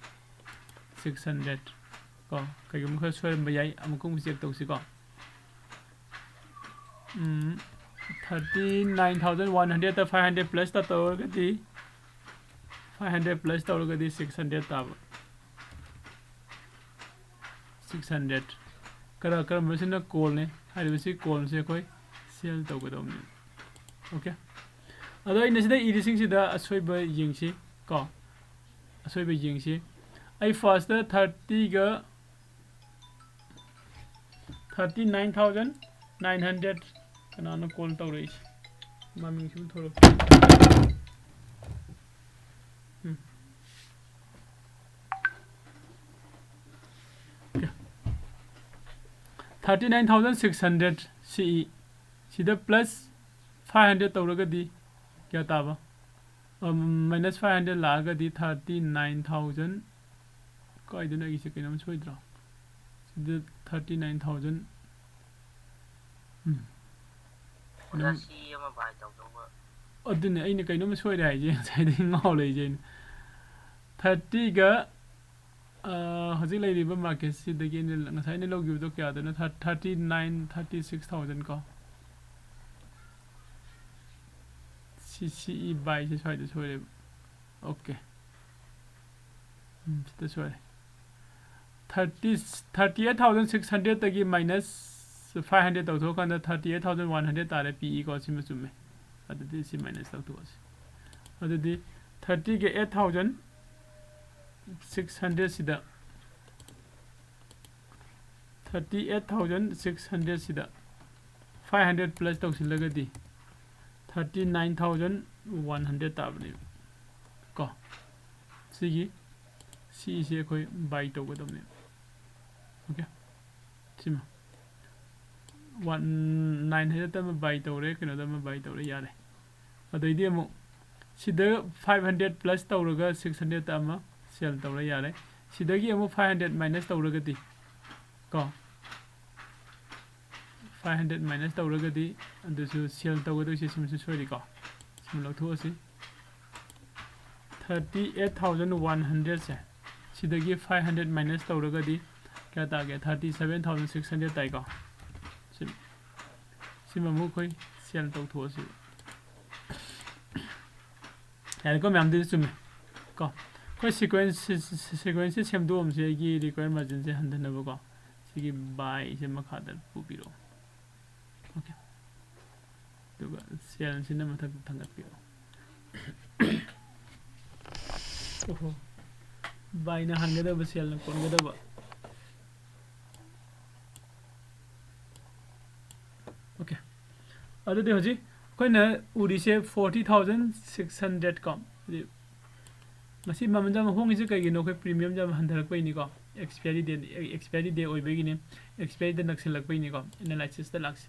Six hundred ꯀꯣ꯫ ꯀꯩꯒꯨꯝꯕ ꯈꯔ ꯁꯣꯏꯔꯝꯕ ꯌꯥꯏ, ꯑꯃꯨꯛꯀ ꯑꯃꯨꯛ check ꯇꯧꯁꯤꯀꯣ꯫ Thirty nine thousand one hundredꯇ five hundred plus ꯇꯧꯔꯒꯗꯤ, five hundred plus ꯇꯧꯔꯒꯗꯤ six hundred ꯇꯥꯕ꯫ Six hundred꯫ ꯀꯔ ꯀꯔꯝꯕꯁꯤꯅ callꯅꯦ? ꯍꯥꯏꯔꯤꯕꯁꯤ callꯁꯦ ꯑꯩꯈꯣꯏ sell ꯇꯧꯒꯗꯧꯕꯅꯤ꯫ Okay꯫ ꯑꯗꯣ ꯑꯩꯅ ꯁꯤꯗ ꯏꯔꯤꯁꯤꯡꯁꯤꯗ ꯑꯁꯣꯏꯕ ꯌꯦꯡꯁꯤ ꯀꯣ꯫ ꯑꯁꯣꯏꯕ ꯌꯦꯡꯁꯤ꯫ ꯑꯩ firstꯇ thirtyꯒ thirty nine thousand nine hundred꯫ ꯀꯅꯥꯅꯣ call ꯇꯧꯔꯛꯏꯁꯦ? ꯃꯃꯤꯡꯁꯨ ꯊꯣꯛꯂꯛꯇꯦ꯫ ꯎꯝ꯫ Okay꯫ Thirty nine thousand six hundred ꯁꯤ ꯏ꯫ ꯁꯤꯗ plus five hundred ꯇꯧꯔꯒꯗꯤ ꯀꯌꯥ ꯇꯥꯕ? Minus five hundred ꯂꯥꯛꯑꯒꯗꯤ thirty nine thousand꯫ ꯀꯥꯏꯗꯅꯣ ꯑꯩꯒꯤꯁꯦ ꯀꯩꯅꯣꯝ ꯁꯣꯏꯗ꯭ꯔꯣ? ꯁꯤꯗ thirty nine thousand꯫ ꯎꯝ꯫ ꯑꯣꯖꯥ, ꯁꯤ ꯑꯃ buy ꯇꯧꯗꯧꯕ꯫ ꯑꯗꯨꯅꯦ ꯑꯩꯅ ꯀꯩꯅꯣꯝ ꯁꯣꯏꯔꯦ ꯍꯥꯏꯁꯦ, ꯉꯁꯥꯏꯗꯒꯤ ꯉꯥꯎ ꯂꯩꯁꯦ ꯑꯩꯅ꯫ Thirtyꯒ, ꯑ, ꯍꯧꯖꯤꯛ ꯂꯩꯔꯤꯕ ꯃꯥꯔꯀꯦꯠꯁꯤꯗꯒꯤ ꯑꯩꯅ ꯉꯁꯥꯏ ꯑꯩꯅ ꯂꯧꯈꯤꯕꯗꯣ ꯀꯌꯥꯗꯅꯣ? Thirty nine, thirty six thousand ꯀꯣ꯫ ꯁꯤ ꯁꯤ ꯏ ꯕꯥꯏꯁꯦ ꯁ꯭ꯋꯥꯏꯗ ꯁꯣꯏꯔꯦꯕ꯫ ꯑꯣꯀꯦ꯫ ꯎꯝ, ꯁꯤꯗ ꯁꯣꯏꯔꯦ꯫ Thirty, thirty eight thousand six ꯍꯟꯗ꯭ꯔꯦꯗꯇꯒꯤ ꯃꯥꯏꯅꯁ ꯐꯥꯏꯚ ꯍꯟꯗ꯭ꯔꯦꯗ ꯇꯧꯊꯣꯛꯑꯀꯥꯟꯗ thirty eight thousand one hundred ꯇꯥꯔꯦ, ꯄꯤ ꯏꯀꯣ꯫ ꯁꯤꯃ ꯆꯨꯝꯃꯦ꯫ ꯑꯗꯨꯗꯤ ꯁꯤ ꯃꯥꯏꯅꯁ ꯇꯧꯊꯣꯛꯑꯁꯤ꯫ ꯑꯗꯨꯗꯤ ꯊꯥꯔꯇꯤꯒ ꯑꯩꯠ ꯊꯥꯎꯖꯟ ꯁꯤꯛꯁ ꯍꯟꯗ꯭ꯔꯦꯗꯁꯤꯗ, ꯊꯥꯔꯇꯤ ꯑꯩꯠ ꯊꯥꯎꯖꯟ ꯁꯤꯛꯁ ꯍꯟꯗ꯭ꯔꯦꯗꯁꯤꯗ ꯐꯥꯏꯚ ꯍꯟꯗ꯭ꯔꯦꯗ ꯄ꯭ꯂꯁ ꯇꯧꯁꯤꯜꯂꯒꯗꯤ thirty nine thousand one hundred ꯇꯥꯕꯅꯦꯕ ꯀꯣ꯫ ꯁꯤꯒꯤ ꯁꯤꯁꯦ ꯑꯩꯈꯣꯏ ꯕꯥꯏ ꯇꯧꯒꯗꯕꯅꯦꯕ꯫ ꯑꯣꯀꯦ, ꯁꯤꯃ ꯋꯥꯟ, ꯅꯥꯏꯟ ꯍꯟꯗ꯭ꯔꯦꯗꯇ ꯑꯃ ꯕꯥꯏ ꯇꯧꯔꯦ, ꯀꯩꯅꯣꯗ ꯑꯃ ꯕꯥꯏ ꯇꯧꯔꯦ, ꯌꯥꯔꯦ꯫ ꯑꯗꯩꯗꯤ ꯑꯃꯨꯛ ꯁꯤꯗ ꯐꯥꯏꯚ ꯍꯟꯗ꯭ꯔꯦꯗ ꯄ꯭ꯂꯁ ꯇꯧꯔꯒ ꯁꯤꯛꯁ ꯍꯟꯗ꯭ꯔꯦꯗꯇ ꯑꯃ ꯁꯦꯜ ꯇꯧꯔꯦ, ꯌꯥꯔꯦ꯫ ꯁꯤꯗꯒꯤ ꯑꯃꯨꯛ ꯐꯥꯏꯚ ꯍꯟꯗ꯭ꯔꯦꯗ ꯃꯥꯏꯅꯁ ꯇꯧꯔꯒꯗꯤ ꯀꯣ, ꯐꯥꯏꯚ ꯍꯟꯗ꯭ꯔꯦꯗ ꯃꯥꯏꯅꯁ ꯇꯧꯔꯒꯗꯤ ꯑꯗꯨꯁꯨ ꯁꯦꯜ ꯇꯧꯒꯗꯣꯏꯁꯦ ꯁꯤꯃꯁꯨ ꯁꯣꯏꯔꯤꯀꯣ꯫ ꯁꯤꯃ ꯂꯧꯊꯣꯛꯑꯁꯤ꯫ ꯊꯥꯔꯇꯤ ꯑꯩꯠ ꯊꯥꯎꯖꯟ ꯋꯥꯟ ꯍꯟꯗ꯭ꯔꯦꯗꯁꯦ ꯁꯤꯗꯒꯤ ꯐꯥꯏꯚ ꯍꯟꯗ꯭ꯔꯦꯗ ꯃꯥꯏꯅꯁ ꯇꯧꯔꯒꯗꯤ ꯀꯌꯥ ꯇꯥꯒꯦ? Thirty seven thousand six hundred ꯇꯥꯏꯀꯣ꯫ ꯁꯤ, ꯁꯤꯃ ꯑꯃꯨꯛ ꯑꯩꯈꯣꯏ ꯁꯦꯜ ꯇꯧꯊꯣꯛꯑꯁꯤ꯫ ꯌꯥꯔꯦꯀꯣ, ꯃꯌꯥꯝꯗꯨꯗꯤ ꯆꯨꯝꯃꯦ ꯀꯣ꯫ ꯑꯩꯈꯣꯏ ꯁꯤꯀ꯭ꯋꯦꯟꯁ, ꯁꯤ-, ꯁꯤ-, ꯁꯤꯀ꯭ꯋꯦꯟꯁꯁꯦ ꯁꯦꯝꯗꯣꯛꯑꯝꯁꯦ, ꯑꯩꯒꯤ ꯔꯤꯀ꯭ꯋꯥꯌꯔ ꯃꯥꯔꯖꯤꯟꯁꯦ ꯍꯟꯊꯅꯕꯀꯣ꯫ ꯁꯤꯒꯤ ꯕꯥꯏꯁꯦ ꯃꯈꯥꯗ ꯄꯨꯕꯤꯔꯛꯑꯣ꯫ ꯑꯣꯀꯦ꯫ ꯑꯗꯨꯒ ꯁꯦꯜꯁꯤꯅ ꯃꯊꯛꯇ ꯊꯥꯡꯒꯠꯄꯤꯔꯛꯑꯣ꯫ ꯑꯣꯍꯣ꯫ ꯕꯥꯏꯅ ꯍꯥꯟꯒꯗꯕ, ꯁꯦꯜꯅ ꯀꯣꯟꯒꯗꯕ꯫ ꯑꯣꯀꯦ꯫ ꯑꯗꯨꯗꯤ ꯍꯧꯖꯤꯛ ꯑꯩꯈꯣꯏꯅ ꯎꯔꯤꯁꯦ ꯐꯣꯔꯇꯤ ꯊꯥꯎꯖꯟ ꯁꯤꯛꯁ ꯍꯟꯗ꯭ꯔꯦꯗ ꯀꯣ꯫ ꯍꯧꯖꯤꯛ ꯉꯁꯤ ꯃꯃꯜꯁꯦ ꯌꯥꯝ ꯍꯣꯡꯉꯤꯁꯦ ꯀꯩꯒꯤꯅꯣ? ꯑꯩꯈꯣꯏ ꯄ꯭ꯔꯤꯃꯤꯌꯝꯁꯦ ꯌꯥꯝ ꯍꯟꯊꯔꯛꯄꯩꯅꯤꯀꯣ꯫ ꯑꯦꯛꯁꯄꯤꯌꯥꯔꯤ ꯗꯦ, ꯑꯦꯛꯁꯄꯤꯌꯥꯔꯤ ꯗꯦ ꯑꯣꯏꯕꯒꯤꯅꯤ꯫ ꯑꯦꯛꯁꯄꯤꯌꯥꯔꯤ ꯗꯦ ꯅꯛꯁꯤꯜꯂꯛꯄꯩꯅꯤꯀꯣ꯫ ꯑꯦꯅꯥꯂꯥꯏꯁꯤꯁꯇ ꯂꯥꯛꯁꯤ꯫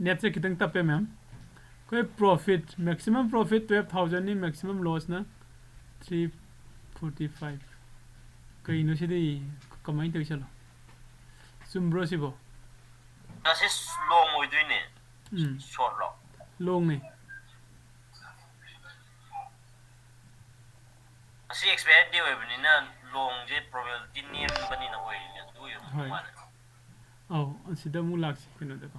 ꯅꯦꯠꯁꯦ ꯈꯤꯇꯪ ꯇꯞꯄꯦ, ꯃꯦꯝ꯫ ꯑꯩꯈꯣꯏ ꯄ꯭ꯔꯣꯐꯤꯠ, ꯃꯦꯛꯁꯤꯃꯝ ꯄ꯭ꯔꯣꯐꯤꯠ ꯇꯨꯌꯦꯜꯐ ꯊꯥꯎꯖꯟꯅꯤ, ꯃꯦꯛꯁꯤꯃꯝ ꯂꯣꯁꯅ ꯊ꯭ꯔꯤ ꯐꯣꯔꯇꯤ ꯐꯥꯏꯚ꯫ ꯀꯩꯅꯣ ꯁꯤꯗꯤ? ꯀꯃꯥꯏꯅ ꯇꯧꯔꯤ ꯆꯠꯂꯣ? ꯆꯨꯝꯕ꯭ꯔꯣ ꯁꯤꯕꯣ? ꯉꯁꯤ ꯂꯣꯡ ꯑꯣꯏꯗꯣꯏꯅꯦ꯫ ꯎꯝ, ꯁꯣꯔꯠꯂꯣ? ꯂꯣꯡꯅꯦ꯫ ꯉꯁꯤ ꯑꯦꯛꯁꯄꯥꯌꯔ ꯗꯦ ꯑꯣꯏꯕꯅꯤꯅ ꯂꯣꯡꯁꯦ ꯄ꯭ꯔꯣꯕꯦꯕꯤꯂꯤꯇꯤ ꯅꯦꯝꯕꯅꯤꯅ ꯑꯣꯏꯔꯤꯅꯦ꯫ ꯑꯗꯨ ꯑꯣꯏꯔꯝꯗꯧ ꯍꯣꯏ꯫ ꯃꯥꯜꯂꯦ꯫ ꯑꯧ, ꯑꯁꯤꯗ ꯑꯃꯨꯛ ꯂꯥꯛꯁꯤ ꯀꯩꯅꯣꯗꯀꯣ꯫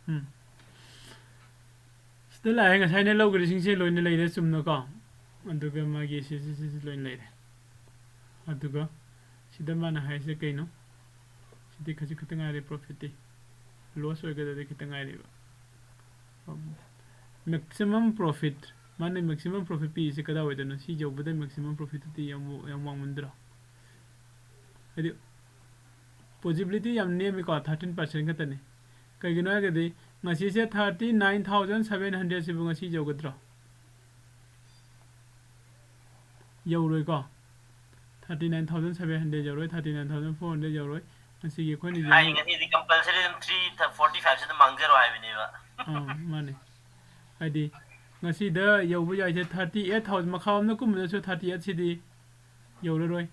ꯎꯝ꯫ ꯁꯤꯗ ꯂꯥꯛꯑꯦ, ꯉꯁꯥꯏꯅ ꯂꯧꯈ꯭ꯔꯤꯁꯤꯡꯁꯦ ꯂꯣꯏꯅ ꯂꯩꯔꯦ ꯆꯨꯝꯅꯀꯣ꯫ ꯑꯗꯨꯒ ꯃꯥꯒꯤ ꯁꯤ, ꯁꯤ, ꯁꯤ, ꯁꯤ ꯂꯣꯏꯅ ꯂꯩꯔꯦ꯫ ꯑꯗꯨꯒ ꯁꯤꯗ ꯃꯥꯅ ꯍꯥꯏꯁꯦ ꯀꯩꯅꯣ? ꯁꯤꯗꯤ ꯈꯖꯤꯛ ꯈꯛꯇ ꯉꯥꯏꯔꯦ ꯄ꯭ꯔꯣꯐꯤꯠꯇꯤ꯫ ꯂꯣꯁ ꯑꯣꯏꯒꯗꯕꯗꯤ ꯈꯤꯇꯪ ꯉꯥꯏꯔꯦꯕ꯫ ꯃꯦꯛꯁꯤꯃꯝ ꯄ꯭ꯔꯣꯐꯤꯠ, ꯃꯥꯅ ꯃꯦꯛꯁꯤꯃꯝ ꯄ꯭ꯔꯣꯐꯤꯠ ꯄꯤꯔꯤꯁꯦ ꯀꯗꯥꯏꯋꯥꯏꯗꯅꯣ? ꯁꯤ ꯌꯧꯕꯗ ꯃꯦꯛꯁꯤꯃꯝ ꯄ꯭ꯔꯣꯐꯤꯠꯇꯨꯗꯤ ꯌꯥꯝ, ꯌꯥꯝ ꯋꯥꯡꯃꯟꯗ꯭ꯔꯣ? ꯍꯥꯏꯗꯤ ꯄꯣꯖꯤꯕꯤꯂꯤꯇꯤ ꯌꯥꯝ ꯅꯦꯝꯃꯤꯀꯣ, ꯊꯥꯔꯇꯤꯟ ꯄꯥꯔꯁꯦꯟ ꯈꯛꯇꯅꯤ꯫ ꯀꯩꯒꯤꯅꯣ ꯍꯥꯏꯔꯒꯗꯤ ꯉꯁꯤꯁꯦ ꯊꯥꯔꯇꯤ ꯅꯥꯏꯟ ꯊꯥꯎꯖꯟ ꯁꯕꯦꯟ ꯍꯟꯗ꯭ꯔꯦꯗꯁꯤꯕꯨ ꯉꯁꯤ ꯌꯧꯒꯗ꯭ꯔꯣ? ꯌꯧꯔꯣꯏꯀꯣ꯫ Thirty nine thousand seven hundred ꯌꯧꯔꯣꯏ, thirty nine thousand four hundred ꯌꯧꯔꯣꯏ꯫ ꯉꯁꯤꯒꯤ ꯑꯩꯈꯣꯏꯅ ꯍꯥꯏ, ꯌꯦꯡꯉꯤ- ꯉꯁꯤꯗꯤ ꯀꯝꯄꯜꯁꯔꯤ ꯑꯗꯨꯝ ꯊ꯭ꯔꯤ ꯐꯣꯔꯇꯤ ꯐꯥꯏꯚꯁꯤꯗ ꯃꯥꯡꯖꯔꯣ ꯍꯥꯏꯕꯅꯦꯕ꯫ ꯑꯥ, ꯃꯥꯅꯦ꯫ ꯍꯥꯏꯗꯤ ꯉꯁꯤꯗ ꯌꯧꯕ ꯌꯥꯏꯁꯦ ꯊꯥꯔꯇꯤ ꯑꯩꯠ ꯊꯥꯎꯖꯟ, ꯃꯈꯥ ꯂꯣꯝꯗ ꯀꯨꯝꯕꯗꯁꯨ ꯊꯥꯔꯇꯤ ꯑꯩꯠꯁꯤꯗꯤ ꯌꯧꯔꯔꯣꯏ꯫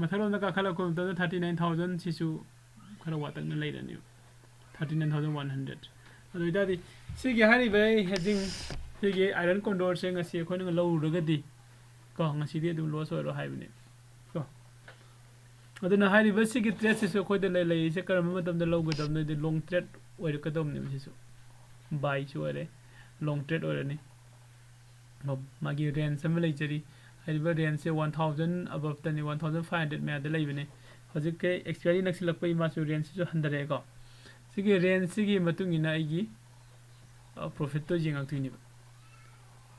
ꯃꯊꯛꯂꯣꯝꯗ ꯀꯥꯈꯠꯂꯛꯄ ꯃꯇꯝꯗ ꯊꯥꯔꯇꯤ ꯅꯥꯏꯟ ꯊꯥꯎꯖꯟꯁꯤꯁꯨ ꯈꯔ ꯋꯥꯇꯛꯅ ꯂꯩꯔꯅꯦꯕ, thirty nine thousand one hundred. ꯑꯗꯨ ꯑꯣꯏꯇꯥꯔꯗꯤ ꯁꯤꯒꯤ ꯍꯥꯏꯔꯤꯕ ꯍꯦꯖꯤꯡ, ꯁꯤꯒꯤ ꯑꯥꯏꯔꯟ ꯀꯣꯟꯗꯣꯔꯁꯦ ꯉꯁꯤ ꯑꯩꯈꯣꯏꯅ ꯂꯧꯔꯨꯔꯒꯗꯤ ꯀꯣ, ꯉꯁꯤꯗꯤ ꯑꯗꯨꯝ ꯂꯣꯁ ꯑꯣꯏꯔꯣ ꯍꯥꯏꯕꯅꯦ ꯀꯣ꯫ ꯑꯗꯨꯅ ꯍꯥꯏꯔꯤꯕ ꯁꯤꯒꯤ ꯇ꯭ꯔꯦꯠꯁꯤꯁꯨ ꯑꯩꯈꯣꯏꯗ ꯂꯩ-, ꯂꯩꯔꯤꯁꯦ ꯀꯔꯝꯕ ꯃꯇꯝꯗ ꯂꯧꯒꯗꯕꯅꯣ ꯍꯥꯏꯗꯤ ꯂꯣꯡ ꯇ꯭ꯔꯦꯠ ꯑꯣꯏꯔꯛꯀꯗꯕꯅꯦꯕ꯫ ꯁꯤꯁꯨ ꯕꯥꯏꯁꯨ ꯑꯣꯏꯔꯦ, ꯂꯣꯡ ꯇ꯭ꯔꯦꯠ ꯑꯣꯏꯔꯅꯤ꯫ ꯃꯥꯒꯤ ꯔꯦꯟꯖ ꯑꯃ ꯂꯩꯖꯔꯤ꯫ ꯍꯥꯏꯔꯤꯕ ꯔꯦꯟꯖꯁꯦ ꯋꯥꯟ ꯊꯥꯎꯖꯟ ꯑꯕꯞꯇꯅꯤ, ꯋꯥꯟ ꯊꯥꯎꯖꯟ ꯐꯥꯏꯚ ꯍꯟꯗ꯭ꯔꯦꯗ ꯃꯌꯥꯗ ꯂꯩꯕꯅꯦ꯫ ꯍꯧꯖꯤꯛꯀꯤ ꯑꯦꯛꯁꯄꯥꯏꯔꯤ ꯅꯛꯁꯤꯜꯂꯛꯄꯒꯤ ꯃꯥꯁꯨ ꯔꯦꯟꯖꯁꯤꯁꯨ ꯍꯟꯊꯔꯛꯑꯦꯀꯣ꯫ ꯁꯤꯒꯤ ꯔꯦꯟꯖꯁꯤꯒꯤ ꯃꯇꯨꯡ ꯏꯟꯅ ꯑꯩꯒꯤ ꯄ꯭ꯔꯣꯐꯤꯠꯇꯣ ꯌꯦꯡꯉꯛꯇꯣꯏꯅꯦꯕ꯫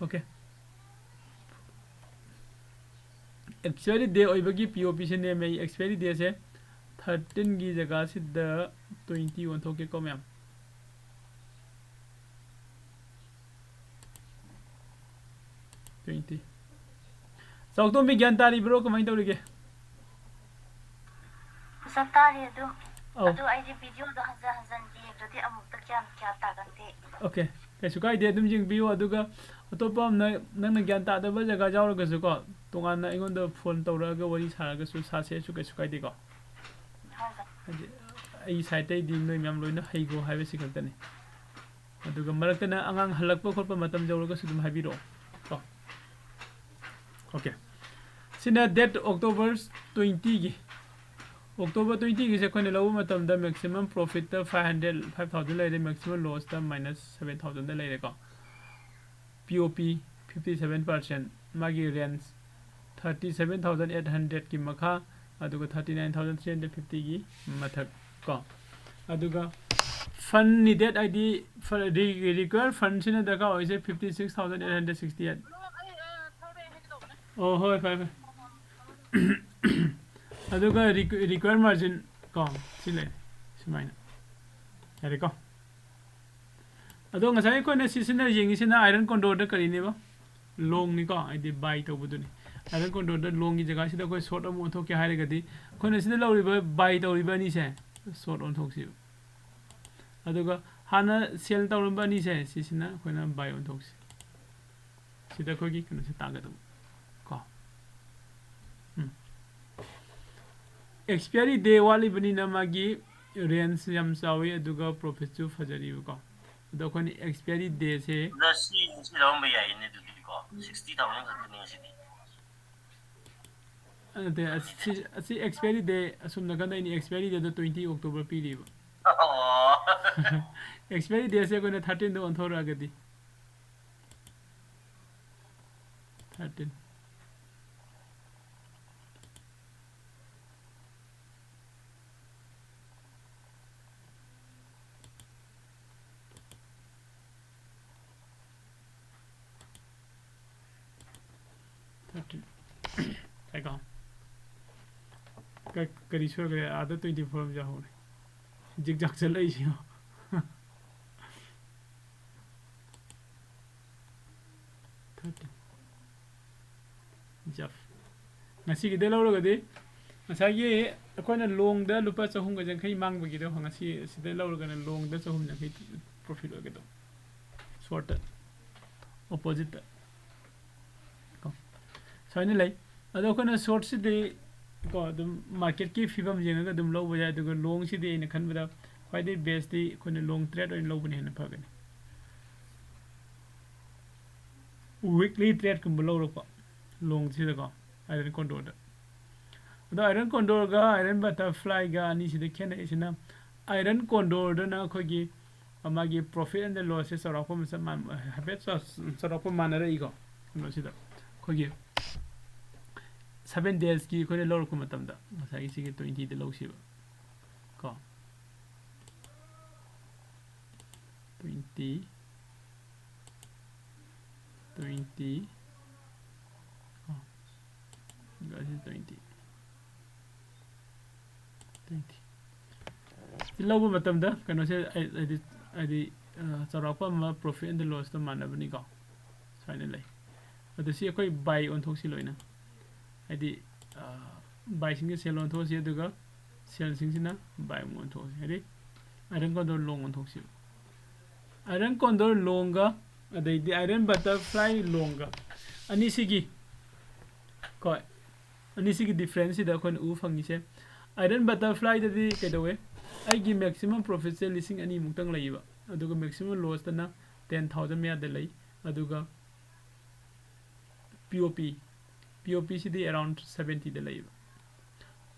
ꯑꯣꯀꯦ, ꯑꯦꯛꯁꯄꯥꯏꯔꯤ ꯗꯦ ꯑꯣꯏꯕꯒꯤ ꯄꯤ ꯑꯣ ꯄꯤꯁꯦ ꯅꯦꯝꯃꯦ꯫ ꯑꯩ ꯑꯦꯛꯁꯄꯥꯏꯔꯤ ꯗꯦꯁꯦ ꯊꯥꯔꯇꯤꯟꯒꯤ ꯖꯒꯥꯁꯤꯗ ꯇ꯭ꯋꯦꯟꯇꯤ ꯑꯣꯟꯊꯣꯛꯀꯦꯀꯣ ꯃꯌꯥꯝ꯫ ꯇ꯭ꯋꯦꯟꯇꯤ꯫ ꯆꯥꯎꯇꯣꯝꯕꯤ, ꯒ꯭ꯌꯥꯟ ꯇꯥꯔꯤꯕ꯭ꯔꯣ? ꯀꯃꯥꯏꯅ ꯇꯧꯔꯤꯒꯦ? ꯆꯞ ꯇꯥꯔꯤ ꯑꯗꯨꯝ꯫ ꯑꯧ꯫ ꯑꯗꯨ ꯑꯩꯗꯤ ꯚꯤꯗꯤꯑꯣꯗꯣ ꯍꯟꯖꯟ ꯍꯟꯖꯟ ꯌꯦꯡꯗ꯭ꯔꯗꯤ ꯑꯃꯨꯛꯇ ꯒ꯭ꯌꯥꯟ ꯀꯌꯥ ꯇꯥꯒꯟꯗꯦ꯫ ꯑꯣꯀꯦ, ꯀꯩꯁꯨ ꯀꯥꯏꯗꯦ, ꯑꯗꯨꯝ ꯌꯦꯡꯕꯤꯌꯨ꯫ ꯑꯗꯨꯒ ꯑꯇꯣꯞꯄ ꯑꯃꯅ ꯅꯪꯅ ꯒ꯭ꯌꯥꯟ ꯇꯥꯗꯕ ꯖꯒꯥ ꯌꯥꯎꯔꯒꯁꯨꯀꯣ, ꯇꯣꯉꯥꯟꯅ ꯑꯩꯉꯣꯟꯗ ꯐꯣꯟ ꯇꯧꯔꯛꯑꯒ ꯋꯥꯔꯤ ꯁꯥꯔꯒꯁꯨ ꯁꯥꯁꯦꯁꯨ ꯀꯩꯁꯨ ꯀꯥꯏꯗꯦꯀꯣ꯫ ꯍꯣꯏ ꯍꯣꯏ꯫ ꯍꯥꯏꯗꯤ ꯑꯩ ꯁꯥꯏꯠꯇꯩꯗꯤ ꯅꯣꯏ ꯃꯌꯥꯝ ꯂꯣꯏꯅ ꯍꯩꯈꯣ ꯍꯥꯏꯕꯁꯤ ꯈꯛꯇꯅꯤ꯫ ꯑꯗꯨꯒ ꯃꯔꯛꯇꯅ ꯑꯉꯥꯡ ꯍꯜꯂꯛꯄ ꯈꯣꯠꯄ ꯃꯇꯝ ꯌꯧꯔꯒꯁꯨ ꯑꯗꯨꯝ ꯍꯥꯏꯕꯤꯔꯛꯑꯣ ꯀꯣ꯫ ꯑꯣꯀꯦ, ꯁꯤꯅ ꯗꯦꯠ ꯑꯣꯛꯇꯣꯕꯔ ꯇ꯭ꯋꯦꯟꯇꯤꯒꯤ꯫ ꯑꯣꯛꯇꯣꯕꯔ ꯇ꯭ꯋꯦꯟꯇꯤꯒꯤꯁꯦ ꯑꯩꯈꯣꯏꯅ ꯂꯧꯕ ꯃꯇꯝꯗ ꯃꯦꯛꯁꯤꯃꯝ ꯄ꯭ꯔꯣꯐꯤꯠꯇ ꯐꯥꯏꯚ ꯍꯟꯗ꯭ꯔꯦꯠ, ꯐꯥꯏꯚ ꯊꯥꯎꯖꯟ ꯂꯩꯔꯦ, ꯃꯦꯛꯁꯤꯃꯝ ꯂꯣꯁꯇ ꯃꯥꯏꯅꯁ ꯁꯕꯦꯟ ꯊꯥꯎꯖꯟꯗ ꯂꯩꯔꯦꯀꯣ꯫ P O P fifty seven percent, ꯃꯥꯒꯤ range thirty seven thousand eight ꯍꯟꯗ꯭ꯔꯦꯠꯀꯤ ꯃꯈꯥ, ꯑꯗꯨꯒ thirty nine thousand three hundred ꯐꯤꯐꯇꯤꯒꯤ ꯃꯊꯛ ꯀꯣ꯫ ꯑꯗꯨꯒ ꯐꯟ ꯅꯤꯗꯦꯠ ꯍꯥꯏꯗꯤ ꯔꯤꯀ꯭ꯋꯌꯔ ꯐꯟꯁꯤꯅ ꯗꯔꯀꯥꯔ ꯑꯣꯏꯁꯦ fifty six thousand eight hundred sixty eight. ꯑꯣ, ꯍꯣꯏ, ꯐꯔꯦ, ꯐꯔꯦ꯫ ꯑꯗꯨꯒ ꯔꯤꯀ꯭ꯋꯌꯔ ꯃꯥꯔꯖꯤꯟ ꯀꯣ, ꯁꯤ ꯂꯩꯔꯦ ꯁꯨꯃꯥꯏꯅ꯫ ꯌꯥꯔꯦꯀꯣ? ꯑꯗꯣ ꯉꯁꯥꯏ ꯑꯩꯈꯣꯏꯅ ꯁꯤꯁꯤꯅ ꯌꯦꯡꯉꯤꯁꯤꯅ ꯑꯥꯏꯔꯟ ꯀꯣꯟꯗꯣꯔꯗ ꯀꯔꯤꯅꯦꯕ? ꯂꯣꯡꯅꯤꯀꯣ, ꯍꯥꯏꯗꯤ ꯕꯥꯏ ꯇꯧꯕꯗꯨꯅꯤ꯫ ꯑꯥꯏꯔꯟ ꯀꯣꯟꯗꯣꯔꯗ ꯂꯣꯡꯒꯤ ꯖꯒꯥꯁꯤꯗ ꯑꯩꯈꯣꯏ ꯁꯣꯔꯠ ꯑꯃꯨꯛ ꯑꯣꯟꯊꯣꯛꯀꯦ ꯍꯥꯏꯔꯒꯗꯤ, ꯑꯩꯈꯣꯏꯅ ꯁꯤꯗ ꯂꯧꯔꯤꯕ ꯕꯥꯏ ꯇꯧꯔꯤꯕ ꯑꯅꯤꯁꯦ ꯁꯣꯔꯠ ꯑꯣꯟꯊꯣꯛꯁꯤꯕ꯫ ꯑꯗꯨꯒ ꯍꯥꯟꯅ ꯁꯦꯜ ꯇꯧꯔꯝꯕ ꯑꯅꯤꯁꯦ, ꯁꯤꯁꯤꯅ ꯑꯩꯈꯣꯏꯅ ꯕꯥꯏ ꯑꯣꯟꯊꯣꯛꯁꯤ꯫ ꯁꯤꯗ ꯑꯩꯈꯣꯏꯒꯤ ꯀꯩꯅꯣꯁꯦ ꯇꯥꯒꯗꯕ ꯀꯣ꯫ ꯎꯝ꯫ ꯑꯦꯛꯁꯄꯤꯌꯔꯤ ꯗꯦ ꯋꯥꯠꯂꯤꯕꯅꯤꯅ ꯃꯥꯒꯤ ꯔꯦꯟꯖ ꯌꯥꯝ ꯆꯥꯎꯋꯤ, ꯑꯗꯨꯒ ꯄ꯭ꯔꯣꯐꯤꯠꯁꯨ ꯐꯖꯔꯤꯕꯀꯣ꯫ ꯑꯗꯣ ꯑꯩꯈꯣꯏꯅ ꯑꯦꯛꯁꯄꯤꯌꯔꯤ ꯗꯦꯁꯦ, ꯑꯗ ꯁꯤ ꯁꯤ ꯂꯧꯔꯝꯕ ꯌꯥꯏꯅꯦ ꯑꯗꯨꯗꯤꯀꯣ, ꯁꯤꯛꯁꯇꯤ ꯊꯥꯎꯖꯟ ꯈꯛꯇꯅꯦ ꯉꯁꯤꯗꯤ꯫ ꯅꯠꯇꯦ, ꯑꯁꯤ, ꯑꯁꯤ ꯑꯦꯛꯁꯄꯤꯌꯔꯤ ꯗꯦ ꯑꯁꯨꯝ ꯅꯥꯀꯟꯗ ꯑꯩꯅ ꯑꯦꯛꯁꯄꯤꯌꯔꯤ ꯗꯦꯗꯣ ꯇ꯭ꯋꯦꯟꯇꯤ ꯑꯣꯛꯇꯣꯕꯔ ꯄꯤꯔꯤꯕ꯫ ꯑꯣ꯫ ꯑꯦꯛꯁꯄꯤꯌꯔꯤ ꯗꯦꯁꯦ ꯑꯩꯈꯣꯏꯅ ꯊꯥꯔꯇꯤꯟꯗ ꯑꯣꯟꯊꯣꯔꯛꯑꯒꯗꯤ, ꯊꯥꯔꯇꯤꯟ꯫ ꯊꯥꯔꯇꯤꯟ꯫ ꯉꯥꯏꯈꯣ꯫ ꯀ-, ꯀꯔꯤ ꯁꯣꯏꯈ꯭ꯔꯦ? ꯑꯥꯗ ꯇ꯭ꯋꯦꯟꯇꯤ ꯐꯣꯔ ꯑꯃ ꯌꯥꯎꯍꯧꯔꯦ꯫ ꯖꯤꯛꯖꯥꯛ ꯆꯠꯂꯛꯏꯁꯤ ꯌꯦꯡꯉꯣ꯫ ꯊꯥꯔꯇꯤꯟ꯫ ꯖꯐ꯫ ꯉꯁꯤꯒꯤꯗ ꯂꯧꯔꯒꯗꯤ ꯉꯁꯥꯏꯒꯤ ꯑꯩꯈꯣꯏꯅ ꯂꯣꯡꯗ ꯂꯨꯄꯥ ꯆꯍꯨꯝꯒ ꯌꯥꯡꯈꯩ ꯃꯥꯡꯕꯒꯤꯗꯣ ꯉꯁꯤ ꯁꯤꯗ ꯂꯧꯔꯒꯅ ꯂꯣꯡꯗ ꯆꯍꯨꯝ ꯌꯥꯡꯈꯩ ꯄ꯭ꯔꯣꯐꯤꯠ ꯑꯣꯏꯒꯗꯧꯕ, ꯁꯣꯔꯠꯇ, ꯑꯣꯄꯣꯖꯤꯠꯇ ꯀꯣ, ꯁꯨꯃꯥꯏꯅ ꯂꯩ꯫ ꯑꯗꯣ ꯑꯩꯈꯣꯏꯅ ꯁꯣꯔꯠꯁꯤꯗꯤ ꯀꯣ ꯑꯗꯨꯝ ꯃꯥꯔꯀꯦꯠꯀꯤ ꯐꯤꯕꯝ ꯌꯦꯡꯉꯒ ꯑꯗꯨꯝ ꯂꯧꯕ ꯌꯥꯏ, ꯑꯗꯨꯒ ꯂꯣꯡꯁꯤꯗꯤ ꯑꯩꯅ ꯈꯟꯕꯗ ꯈ꯭ꯋꯥꯏꯗꯒꯤ ꯕꯦꯁꯇꯤ ꯑꯩꯈꯣꯏꯅ ꯂꯣꯡ ꯇ꯭ꯔꯦꯠ ꯑꯣꯏꯅ ꯂꯧꯕꯅ ꯍꯦꯟꯅ ꯐꯒꯅꯤ꯫ ꯋꯤꯛꯂꯤ ꯇ꯭ꯔꯦꯠꯀꯨꯝꯕ ꯂꯧꯔꯛꯄ ꯂꯣꯡꯁꯤꯗꯀꯣ, ꯑꯥꯏꯔꯟ ꯀꯣꯟꯗꯣꯔꯗ꯫ ꯑꯗꯣ ꯑꯥꯏꯔꯟ ꯀꯣꯟꯗꯣꯔꯒ ꯑꯥꯏꯔꯟ ꯕꯇꯔꯐ꯭ꯂꯥꯏꯒ ꯑꯅꯤꯁꯤꯗ ꯈꯦꯠꯅꯩꯁꯤꯅ, ꯑꯥꯏꯔꯟ ꯀꯣꯟꯗꯣꯔꯗꯅ ꯑꯩꯈꯣꯏꯒꯤ ꯃꯥꯒꯤ ꯄ꯭ꯔꯣꯐꯤꯠ ꯑꯦꯟ ꯂꯣꯁꯁꯦ ꯆꯥꯎꯔꯥꯛꯄ ꯑꯃ ꯆꯞ ꯃꯥꯟ-, ꯍꯥꯏꯐꯦꯠ ꯆꯥꯎ-, ꯆꯥꯎꯔꯥꯛꯄ ꯃꯥꯟꯅꯔꯛꯏꯀꯣ꯫ ꯀꯩꯅꯣꯁꯤꯗ ꯑꯩꯈꯣꯏꯒꯤ ꯁꯚꯦꯟ ꯗꯦꯖꯀꯤ ꯑꯩꯈꯣꯏꯅ ꯂꯧꯔꯛꯄ ꯃꯇꯝꯗ ꯉꯁꯥꯏꯒꯤ ꯁꯤꯒꯤ ꯇ꯭ꯋꯦꯟꯇꯤꯗ ꯂꯧꯁꯤꯕ ꯀꯣ꯫ ꯇ꯭ꯋꯦꯟꯇꯤ, ꯇ꯭ꯋꯦꯟꯇꯤ ꯀꯣ, ꯑꯁꯤ ꯇ꯭ꯋꯦꯟꯇꯤ, ꯇ꯭ꯋꯦꯟꯇꯤ꯫ ꯁꯤ ꯂꯧꯕ ꯃꯇꯝꯗ ꯀꯩꯅꯣꯁꯦ, ꯑꯩ-, ꯍꯥꯏꯗꯤ, ꯍꯥꯏꯗꯤ, ꯑ, ꯆꯥꯎꯔꯥꯛꯄ ꯑꯃ ꯄ꯭ꯔꯣꯐꯤꯠ ꯑꯦꯟ ꯂꯣꯁꯇ ꯃꯥꯟꯅꯕꯅꯤꯀꯣ, ꯁꯨꯃꯥꯏꯅ ꯂꯩ꯫ ꯑꯗꯣ ꯁꯤ ꯑꯩꯈꯣꯏ ꯕꯥꯏ ꯑꯣꯟꯊꯣꯛꯁꯤ ꯂꯣꯏꯅ, ꯍꯥꯏꯗꯤ, ꯑ, ꯕꯥꯏꯁꯤꯡꯁꯦ ꯁꯦꯜ ꯑꯣꯟꯊꯣꯛꯑꯁꯤ, ꯑꯗꯨꯒ ꯁꯦꯜꯁꯤꯡꯁꯤꯅ ꯕꯥꯏ ꯑꯃꯨꯛ ꯑꯣꯟꯊꯣꯛꯑꯁꯤ, ꯍꯥꯏꯗꯤ ꯑꯥꯏꯔꯟ ꯀꯣꯟꯗꯣꯔ ꯂꯣꯡ ꯑꯣꯟꯊꯣꯛꯁꯤ꯫ ꯑꯥꯏꯔꯟ ꯀꯣꯟꯗꯣꯔ ꯂꯣꯡꯒ ꯑꯗꯩꯗꯤ ꯑꯥꯏꯔꯟ ꯕꯇꯔꯐ꯭ꯂꯥꯏ ꯂꯣꯡꯒ ꯑꯅꯤꯁꯤꯒꯤ ꯀꯣ, ꯑꯅꯤꯁꯤꯒꯤ ꯗꯤꯐ꯭ꯔꯦꯟꯁꯁꯤꯗ ꯑꯩꯈꯣꯏꯅ ꯎꯕ ꯐꯪꯉꯤꯁꯦ, ꯑꯥꯏꯔꯟ ꯕꯇꯔꯐ꯭ꯂꯥꯏꯗꯗꯤ ꯀꯩꯗꯧꯋꯦ, ꯑꯩꯒꯤ ꯃꯦꯛꯁꯤꯃꯝ ꯄ꯭ꯔꯣꯐꯤꯠꯁꯦ ꯂꯤꯁꯤꯡ ꯑꯅꯤꯃꯨꯛꯇꯪ ꯂꯩꯌꯦꯕ, ꯑꯗꯨꯒ ꯃꯦꯛꯁꯤꯃꯝ ꯂꯣꯁꯇꯅ ꯇꯦꯟ ꯊꯥꯎꯖꯟ ꯃꯌꯥꯗ ꯂꯩ꯫ ꯑꯗꯨꯒ ꯄꯤ ꯑꯣ ꯄꯤ, ꯄꯤ ꯑꯣ ꯄꯤꯁꯤꯗꯤ ꯑꯦꯔꯥꯎꯟ ꯁꯕꯦꯟꯇꯤꯗ ꯂꯩꯌꯦꯕ,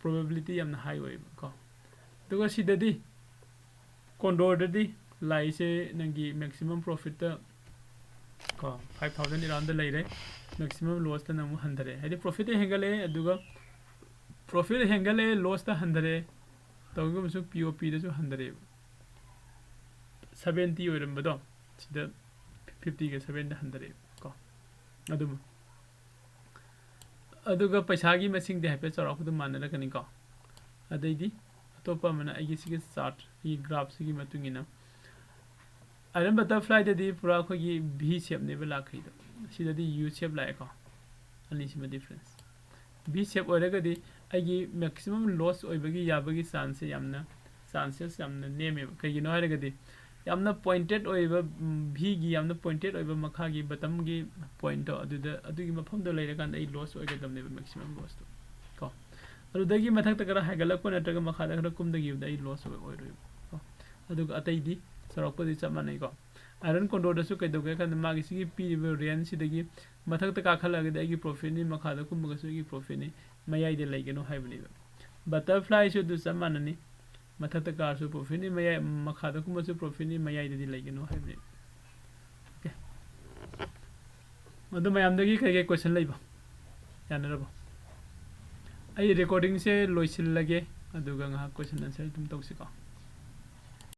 ꯄ꯭ꯔꯣꯕꯦꯕꯤꯂꯤꯇꯤ ꯌꯥꯝꯅ ꯍꯥꯏ ꯑꯣꯏꯌꯦꯕ ꯀꯣ꯫ ꯑꯗꯨꯒ ꯁꯤꯗꯗꯤ, ꯀꯣꯟꯗꯣꯔꯗꯗꯤ ꯂꯥꯛꯏꯁꯦ ꯅꯪꯒꯤ ꯃꯦꯛꯁꯤꯃꯝ ꯄ꯭ꯔꯣꯐꯤꯠꯇ ꯀꯣ, ꯐꯥꯏꯚ ꯊꯥꯎꯖꯟ ꯑꯦꯔꯥꯎꯟꯗ ꯂꯩꯔꯦ, ꯃꯦꯛꯁꯤꯃꯝ ꯂꯣꯁꯇꯅ ꯑꯃꯨꯛ ꯍꯟꯊꯔꯦ, ꯍꯥꯏꯗꯤ ꯄ꯭ꯔꯣꯐꯤꯠꯇ ꯍꯦꯟꯒꯠꯂꯛꯑꯦ, ꯑꯗꯨꯒ ꯄ꯭ꯔꯣꯐꯤꯠ ꯍꯦꯟꯒꯠꯂꯛꯑꯦ, ꯂꯣꯁꯇ ꯍꯟꯊꯔꯦ, ꯇꯧꯕꯒꯨꯝꯕꯁꯨ ꯄꯤ ꯑꯣ ꯄꯤꯗꯁꯨ ꯍꯟꯊꯔꯛꯑꯦꯕ꯫ ꯁꯕꯦꯟꯇꯤ ꯑꯣꯏꯔꯝꯕꯗꯣ ꯁꯤꯗ ꯐꯤꯐꯇꯤꯒ ꯁꯕꯦꯟꯗ ꯍꯟꯊꯔꯛꯑꯦꯕ ꯀꯣ꯫ ꯑꯗꯨꯝ, ꯑꯗꯨꯒ ꯄꯩꯁꯥꯒꯤ ꯃꯁꯤꯡꯗꯤ ꯍꯥꯏꯐꯦꯠ ꯆꯥꯎꯔꯥꯛꯄ ꯑꯗꯨꯝ ꯃꯥꯟꯅꯔꯛꯀꯅꯤꯀꯣ꯫ ꯑꯗꯩꯗꯤ ꯑꯇꯣꯞꯄ ꯑꯃꯅ ꯑꯩꯒꯤ ꯁꯤꯒꯤ ꯆꯥꯔꯠ, ꯑꯩꯒꯤ ꯒ꯭ꯔꯥꯐꯁꯤꯒꯤ ꯃꯇꯨꯡ ꯏꯟꯅ ꯑꯥꯏꯔꯟ ꯕꯇꯔꯐ꯭ꯂꯥꯏꯗꯗꯤ ꯄꯨꯔꯥ ꯑꯩꯈꯣꯏꯒꯤ ꯚꯤ ꯁꯦꯞꯅꯦꯕ ꯂꯥꯛꯈꯩꯗꯣ, ꯁꯤꯗꯗꯤ ꯌꯨ ꯁꯦꯞ ꯂꯥꯛꯑꯦꯀꯣ꯫ ꯑꯅꯤꯁꯤꯃ ꯗꯤꯐ꯭ꯔꯦꯟꯁ꯫ ꯚꯤ ꯁꯦꯞ ꯑꯣꯏꯔꯒꯗꯤ ꯑꯩꯒꯤ maximum loss ꯑꯣꯏꯕꯒꯤ ꯌꯥꯕꯒꯤ ꯆꯥꯟꯁꯁꯦ ꯌꯥꯝꯅ ꯆꯥꯟꯁꯦꯁ ꯌꯥꯝꯅ ꯅꯦꯝꯃꯦꯕ꯫ ꯀꯩꯒꯤꯅꯣ ꯍꯥꯏꯔꯒꯗꯤ ꯌꯥꯝꯅ ꯄꯣꯏꯟꯇꯦꯠ ꯑꯣꯏꯕ, ꯚꯤꯒꯤ ꯌꯥꯝꯅ ꯄꯣꯏꯟꯇꯦꯠ ꯑꯣꯏꯕ ꯃꯈꯥꯒꯤ ꯕꯇꯝꯒꯤ ꯄꯣꯏꯟꯠꯇꯣ ꯑꯗꯨꯗ, ꯑꯗꯨꯒꯤ ꯃꯐꯝꯗꯣ ꯂꯩꯔꯀꯥꯟꯗ ꯑꯩ ꯂꯣꯁ ꯑꯣꯏꯒꯗꯕꯅꯦꯕ, ꯃꯦꯛꯁꯤꯃꯝ ꯂꯣꯁꯇꯣ ꯀꯣ꯫ ꯑꯗꯨꯗꯒꯤ ꯃꯊꯛꯇ ꯈꯔ ꯍꯥꯏꯒꯠꯂꯛꯄ ꯅꯠꯇ꯭ꯔꯒ ꯃꯈꯥꯗ ꯈꯔ ꯀꯨꯝꯊꯈꯤꯕꯗ ꯑꯩ ꯂꯣꯁ ꯑꯣꯏꯔꯣꯏꯕ ꯀꯣ꯫ ꯑꯗꯨꯒ ꯑꯇꯩꯗꯤ ꯆꯥꯎꯔꯥꯛꯄꯗꯤ ꯆꯞ ꯃꯥꯟꯅꯩꯀꯣ꯫ ꯑꯥꯏꯔꯟ ꯀꯣꯟꯗꯣꯔꯗꯁꯨ ꯀꯩꯗꯧꯒꯦ ꯍꯥꯏ ꯀꯥꯟꯗ ꯃꯥꯒꯤ ꯁꯤꯒꯤ ꯄꯤꯔꯤꯕ ꯔꯦꯟꯖꯁꯤꯗꯒꯤ ꯃꯊꯛꯇ ꯀꯥꯈꯠꯂꯛꯑꯒꯗꯤ ꯑꯩꯒꯤ ꯄ꯭ꯔꯣꯐꯤꯠꯅꯤ, ꯃꯈꯥꯗ ꯀꯨꯝꯃꯒꯁꯨ ꯑꯩꯒꯤ ꯄ꯭ꯔꯣꯐꯤꯠꯅꯤ, ꯃꯌꯥꯏꯗ ꯂꯩꯒꯅꯨ ꯍꯥꯏꯕꯅꯦꯕ꯫ ꯕꯇꯔꯐ꯭ꯂꯥꯏꯁꯨ ꯑꯗꯨ ꯆꯞ ꯃꯥꯟꯅꯅꯤ, ꯃꯊꯛꯇ ꯀꯥꯔꯁꯨ ꯄ꯭ꯔꯣꯐꯤꯠꯅꯤ, ꯃꯌꯥꯏ, ꯃꯈꯥꯗ ꯀꯨꯝꯃꯁꯨ ꯄ꯭ꯔꯣꯐꯤꯠꯅꯤ, ꯃꯌꯥꯏꯗꯗꯤ ꯂꯩꯒꯅꯨ ꯍꯥꯏꯕꯅꯤ꯫ ꯑꯣꯀꯦ, ꯑꯗꯨ ꯃꯌꯥꯝꯗꯒꯤ ꯀꯩ ꯀꯩ ꯀꯣꯏꯁꯟ ꯂꯩꯕ? ꯌꯥꯅꯔꯕꯣ? ꯑꯩ ꯔꯦꯀꯣꯔꯗꯤꯡꯁꯦ ꯂꯣꯏꯁꯤꯜꯂꯒꯦ, ꯑꯗꯨꯒ ꯉꯥꯏꯍꯥꯛ ꯀꯣꯏꯁꯟ ꯑꯟꯁꯔ ꯑꯗꯨꯝ ꯇꯧꯁꯤꯀꯣ꯫